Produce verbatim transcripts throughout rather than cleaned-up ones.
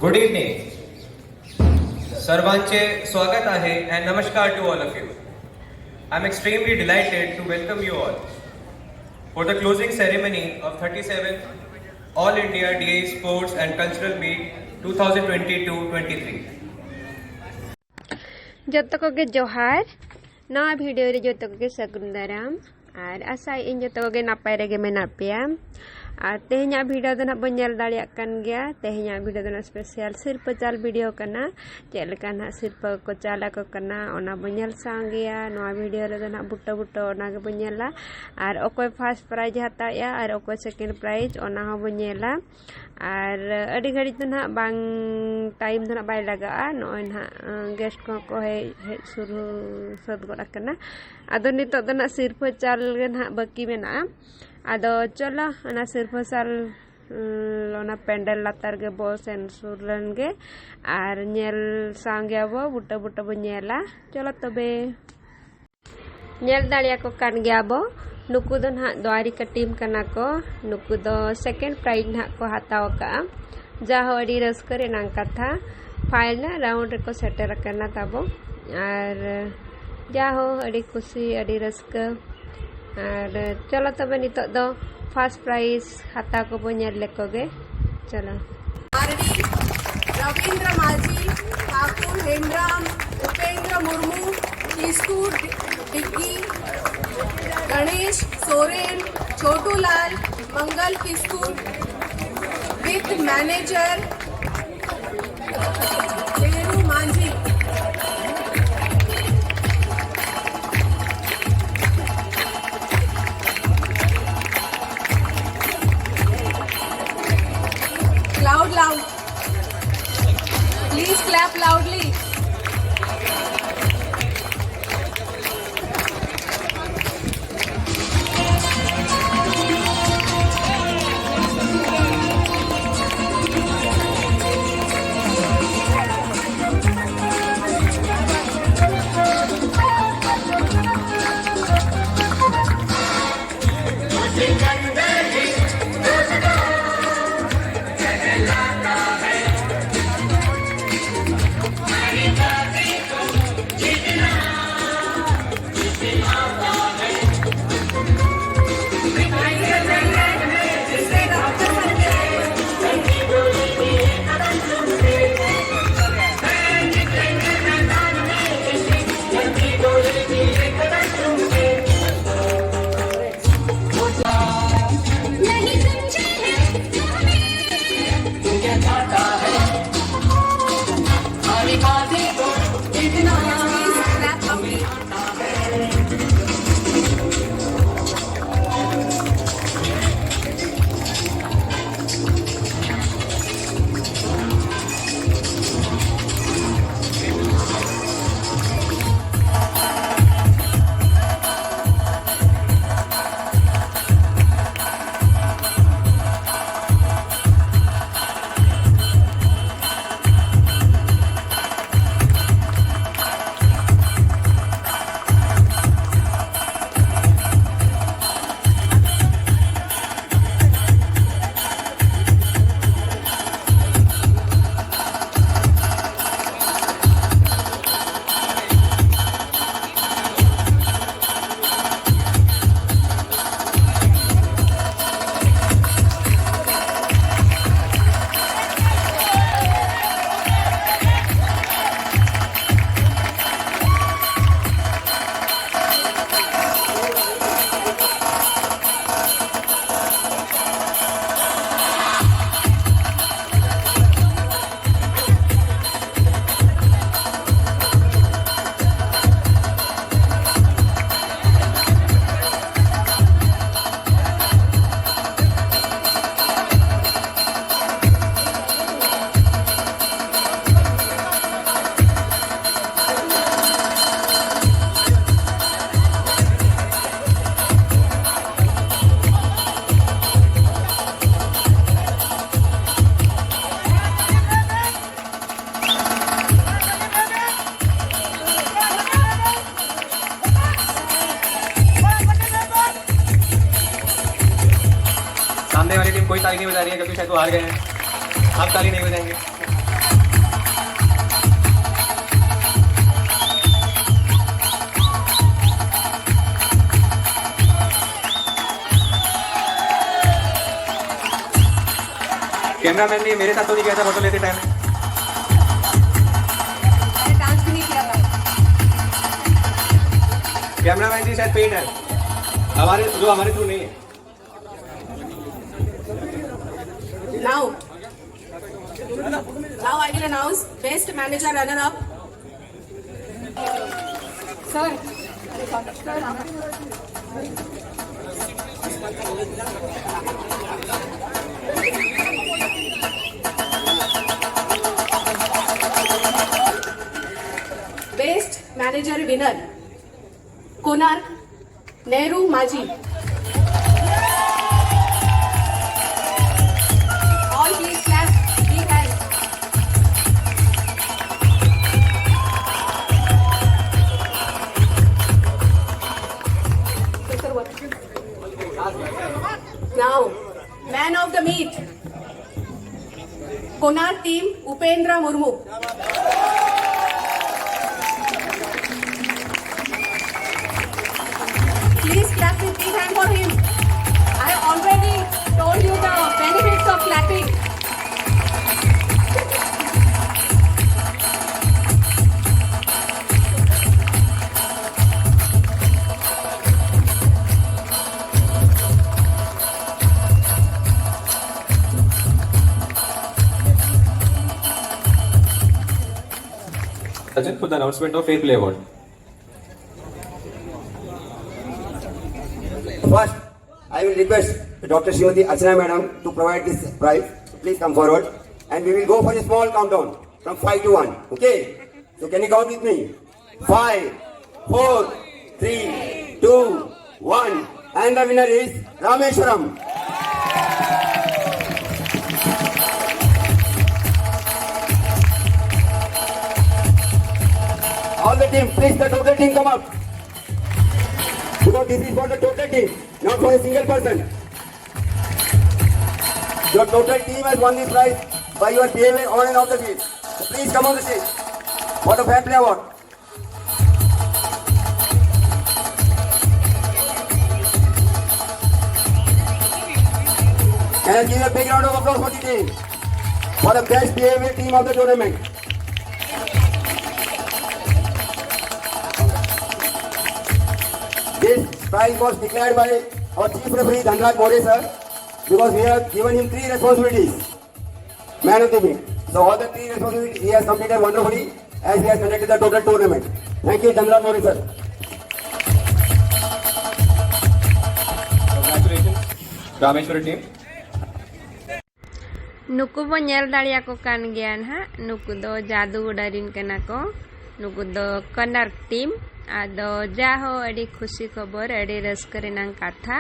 Good evening. सर्वांचे स्वागत आहे and नमस्कार to all of you. I'm extremely delighted to welcome you all for the closing ceremony of thirty-seventh All India D A Sports and Cultural Meet twenty twenty-two twenty-three. ᱡᱚᱛᱚ ᱠᱚᱜᱮ ᱡᱚᱦᱟᱨ᱾ ᱱᱟᱣᱟ video ᱨᱮ ᱡᱚᱛᱚ ᱠᱚᱜᱮ ᱥᱟᱹᱜᱩᱱ ᱫᱟᱨᱟᱢ᱾ ᱟᱨ ᱟᱥᱟᱭᱮᱫ ᱟᱹᱧ ᱡᱚᱛᱚ ᱠᱚᱜᱮ ᱱᱟᱯᱟᱭ ᱨᱮᱜᱮ ᱢᱮᱱᱟᱜ ᱯᱮᱭᱟ᱾ ᱟᱨ ᱛᱮᱦᱮᱧᱟᱜ ᱵᱷᱤᱰᱤᱭᱳ ᱫᱚ ᱱᱟᱦᱟᱜ ᱵᱚᱱ ᱧᱮᱞ ᱫᱟᱲᱮᱭᱟᱜ ᱠᱟᱱ ᱜᱮᱭᱟ᱾ ᱛᱮᱦᱮᱧᱟᱜ ᱵᱷᱤᱰᱤᱭᱳ ᱫᱚ ᱱᱟᱦᱟᱜ ᱥᱯᱮᱥᱟᱞ ᱥᱤᱨᱯᱟᱹ ᱪᱟᱞ ᱵᱷᱤᱰᱤᱭᱳ ᱠᱟᱱᱟ᱾ ᱪᱮᱫ ᱞᱮᱠᱟ ᱱᱟᱦᱟᱜ ᱥᱤᱨᱯᱟᱹ ᱠᱚ ᱪᱟᱞ ᱟᱠᱚ ᱠᱟᱱᱟ, ᱚᱱᱟ ᱵᱚᱱ ᱧᱮᱞ ᱥᱟᱶ ᱜᱮᱭᱟ᱾ ᱱᱚᱣᱟ ᱵᱷᱤᱰᱤᱭᱳ ᱨᱮᱫᱚ ᱱᱟᱦᱟᱜ ᱵᱩᱴᱟᱹ ᱵᱩᱴᱟᱹ ᱚᱱᱟ ᱜᱮᱵᱚᱱ ᱧᱮᱞᱟ᱾ ᱟᱨ ᱚᱠᱚᱭ ᱯᱷᱟᱥᱴ ᱯᱨᱟᱭᱤᱡᱽ ᱦᱟᱛᱟᱣᱮᱜᱼᱟ ᱟᱨ ᱚᱠᱚᱭ ᱥᱮᱠᱮᱱᱰ ᱯᱨᱟᱭᱤᱡᱽ, ᱚᱱᱟ ᱦᱚᱸ ᱵᱚᱱ ᱧᱮᱞᱟ᱾ ᱟᱨ ᱟᱹᱰᱤ ᱜᱷᱟᱹᱲᱤᱡ ᱫᱚ ᱱᱟᱦᱟᱜ ᱵᱟᱝ, ᱴᱟᱭᱤᱢ ᱫᱚ ᱱᱟᱦᱟᱜ ᱵᱟᱭ ᱞᱟᱜᱟᱜᱼᱟ᱾ ᱱᱚᱜᱼᱚᱭ ᱱᱟᱦᱟᱜ, ᱟᱸ, ᱜᱮᱥᱴ ᱠᱚᱦᱚᱸ ᱠᱚ ᱦᱮᱡ, ᱦᱮᱡ ᱥᱩᱨᱩ ᱥᱟᱹᱛ ᱜᱚᱫ ᱟᱠᱟᱱᱟ᱾ ᱟᱫᱚ ᱱᱤᱛᱚᱜ ᱫᱚ ᱱᱟᱦᱟᱜ ᱥᱤᱨᱯᱟᱹ ᱪᱟᱞ ᱜᱮ ᱱᱟᱦᱟᱜ ᱵᱟᱹᱠᱤ ᱢᱮᱱᱟᱜᱼᱟ᱾ ᱟᱫᱚ ᱪᱚᱞᱚ, ᱚᱱᱟ ᱥᱤᱨᱯᱟᱹ ᱪᱟᱞ, ᱩᱸ, ᱚᱱᱟ ᱯᱮᱱᱰᱮᱞ ᱞᱟᱛᱟᱨ ᱜᱮ ᱵᱚ ᱥᱮᱱ ᱥᱩᱨ ᱞᱮᱱ ᱜᱮ ᱟᱨ ᱧᱮᱞ ᱥᱟᱶ ᱜᱮᱭᱟ ᱵᱚ, ᱵᱩᱴᱟᱹ ᱵᱩᱴᱟᱹ ᱵᱚ ᱧᱮᱞᱟ᱾ ᱪᱚᱞᱚ ᱛᱚᱵᱮ᱾ ᱧᱮᱞ ᱫᱟᱲᱮᱭᱟᱠᱚ ᱠᱟᱱ ᱜᱮᱭᱟ ᱵᱚ, ᱱᱩᱠᱩ ᱫᱚ ᱱᱟᱦᱟᱜ ᱫᱣᱟᱨᱤᱠᱟ ᱴᱤᱢ ᱠᱟᱱᱟ ᱠᱚ᱾ ᱱᱩᱠᱩ ᱫᱚ ᱥᱮᱠᱮᱱᱰ ᱯᱨᱟᱭᱤᱡᱽ ᱱᱟᱦᱟᱜ ᱠᱚ ᱦᱟᱛᱟᱣ ᱟᱠᱟᱫᱼᱟ᱾ ᱡᱟᱦᱳ, ᱟᱹᱰᱤ ᱨᱟᱹᱥᱠᱟᱹ ᱨᱮᱱᱟᱜ ᱠᱟᱛᱷᱟ, ᱯᱷᱟᱭᱱᱟᱞ ᱨᱟᱣᱩᱱᱰ ᱨᱮᱠᱚ ᱥᱮᱴᱮᱨ ᱟᱠᱟᱱᱟ ᱛᱟᱵᱚ᱾ ᱟᱨ ᱡᱟᱦᱳ, ᱟᱹᱰᱤ ᱠᱩᱥᱤ, ᱟᱹᱰᱤ ᱨᱟᱹᱥᱠᱟᱹ᱾ ᱟᱨ ᱪᱚᱞᱚ ᱛᱚᱵᱮ, ᱱᱤᱛᱚᱜ ᱫᱚ ᱯᱷᱟᱥᱴ ᱯᱨᱟᱭᱤᱡᱽ ᱦᱟᱛᱟᱣ ᱠᱚᱵᱚ ᱧᱮᱞ ᱞᱮᱠᱚ ᱜᱮ᱾ ᱪᱚᱞᱚ᱾ ᱢᱟᱨᱰᱤ, ᱨᱚᱵᱤᱱᱫᱨᱚ ᱢᱟᱹᱡᱷᱤ, ᱴᱷᱟᱠᱩᱨ ᱦᱮᱢᱵᱨᱚᱢ, ᱩᱯᱮᱱᱫᱨᱚ ᱢᱩᱨᱢᱩ, ᱠᱤᱥᱠᱩ ᱰᱤᱜᱜᱤ, ᱜᱚᱬᱮᱥ ᱥᱚᱨᱮᱱ, ᱪᱷᱳᱴᱩ ᱞᱟᱞ, ᱢᱚᱝᱜᱚᱞ ᱠᱤᱥᱠᱩ, with manager ᱵᱤᱨᱩ ᱢᱟᱹᱡᱷᱤ᱾ Loud, loud. Please clap loudly. ताली नहीं बजा रही है क्योंकि शायद वो हार गए हैं। आप ताली नहीं बजाएंगे। कैमरामैन ने मेरे साथ तो नहीं किया था फोटो लेते टाइम। मैंने डांस भी नहीं किया था। कैमरामैन जी शायद पेड है, हमारे, जो हमारे थ्रू नहीं है। Now, now I will announce best manager runner up. Sir, sir, best manager winner, Konark Nehru Maji. All please clap, big hand. Now, man of the meet, Konark team, Upendra Murmu. Please clap with big hand for him. I already told you the benefits of clapping. Sachin, for the announcement of Fair Play Award. First, I will request Doctor Srimati Archana Madam to provide this prize. Please come forward. And we will go for a small countdown from five to one. Okay? So can you count with me? Five, four, three, two, one. And the winner is Rameshwaram. All the team, please, the total team come up. Because this is for the total team, not for a single person. Your total team has won this prize by your behavior on and off the field. So please come on the stage for the fair play award. Can I give a big round of applause for the team, for the best behavior team of the tournament? This prize was declared by our chief referee Dhanraj More sir, because we have given him three responsibilities. Man of the match. So all the three responsibilities he has completed wonderfully as he has conducted the total tournament. Thank you, Dhanraj More sir. Congratulations, Rameshwari team. ᱱᱩᱠᱩ ᱵᱚ ᱧᱮᱞ ᱫᱟᱲᱮᱭᱟᱠᱚ ᱠᱟᱱ ᱜᱮᱭᱟ ᱱᱟᱦᱟᱜ᱾ ᱱᱩᱠᱩ ᱫᱚ ᱡᱟᱫᱩ ᱜᱚᱰᱟ ᱨᱤᱱ ᱠᱟᱱᱟ ᱠᱚ᱾ ᱱᱩᱠᱩ ᱫᱚ ᱠᱚᱱᱟᱨᱠ ᱴᱤᱢ᱾ ᱟᱫᱚ ᱡᱟᱦᱳ, ᱟᱹᱰᱤ ᱠᱷᱩᱥᱤ ᱠᱷᱚᱵᱚᱨ, ᱟᱹᱰᱤ ᱨᱟᱹᱥᱠᱟᱹ ᱨᱮᱱᱟᱝ ᱠᱟᱛᱷᱟ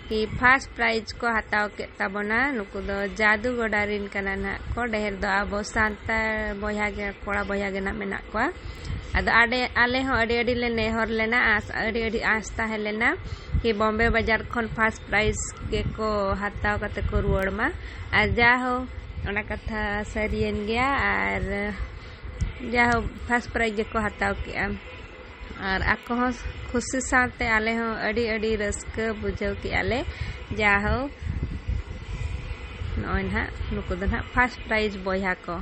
ᱠᱤ ᱯᱷᱟᱥᱴ ᱯᱨᱟᱭᱤᱡᱽ ᱠᱚ ᱦᱟᱛᱟᱣ ᱠᱮᱫ ᱛᱟᱵᱚᱱᱟ᱾ ᱱᱩᱠᱩ ᱫᱚ ᱡᱟᱫᱩ ᱜᱚᱰᱟ ᱨᱤᱱ ᱠᱟᱱᱟ ᱱᱟᱦᱟᱜ ᱠᱚ᱾ ᱰᱷᱮᱨ ᱫᱚ ᱟᱵᱚ ᱥᱟᱱᱛᱟᱲ ᱵᱚᱭᱦᱟ ᱜᱮ, ᱠᱚᱲᱟ ᱵᱚᱭᱦᱟ ᱜᱮ ᱱᱟᱦᱟᱜ ᱢᱮᱱᱟᱜ ᱠᱚᱣᱟ᱾ ᱟᱫᱚ ᱟᱰᱮ ᱟᱞᱮ ᱦᱚᱸ ᱟᱹᱰᱤ ᱟᱹᱰᱤ ᱞᱮ ᱱᱮᱦᱚᱨ ᱞᱮᱱᱟ, ᱟᱥ ᱟᱹᱰᱤ ᱟᱹᱰᱤ ᱟᱸᱥ ᱛᱟᱦᱮᱸ ᱞᱮᱱᱟ ᱠᱤ ᱵᱚᱢᱵᱮ ᱵᱟᱡᱟᱨ ᱠᱷᱚᱱ ᱯᱷᱟᱥᱴ ᱯᱨᱟᱭᱤᱡᱽ ᱜᱮᱠᱚ ᱦᱟᱛᱟᱣ ᱠᱟᱛᱮ ᱠᱚ ᱨᱩᱣᱟᱹᱲ ᱢᱟ᱾ ᱟᱨ ᱡᱟᱦᱳ, ᱚᱱᱟ ᱠᱟᱛᱷᱟ ᱥᱟᱹᱨᱤᱭᱮᱱ ᱜᱮᱭᱟ᱾ ᱟᱨ ᱡᱟᱦᱳ, ᱯᱷᱟᱥᱴ ᱯᱨᱟᱭᱤᱡᱽ ᱜᱮᱠᱚ ᱦᱟᱛᱟᱣ ᱠᱮᱜᱼᱟ᱾ ᱟᱨ ᱟᱠᱚ ᱦᱚᱸ ᱠᱷᱩᱥᱤ ᱥᱟᱶᱛᱮ ᱟᱞᱮ ᱦᱚᱸ ᱟᱹᱰᱤ ᱟᱹᱰᱤ ᱨᱟᱹᱥᱠᱟᱹ ᱵᱩᱡᱷᱟᱹᱣ ᱠᱮᱜᱼᱟ ᱞᱮ᱾ ᱡᱟᱦᱳ, ᱱᱚᱜᱼᱚᱭ ᱱᱟᱦᱟᱜ ᱱᱩᱠᱩ ᱫᱚ ᱱᱟᱦᱟᱜ ᱯᱷᱟᱥᱴ ᱯᱨᱟᱭᱤᱡᱽ ᱵᱚᱭᱦᱟ ᱠᱚ᱾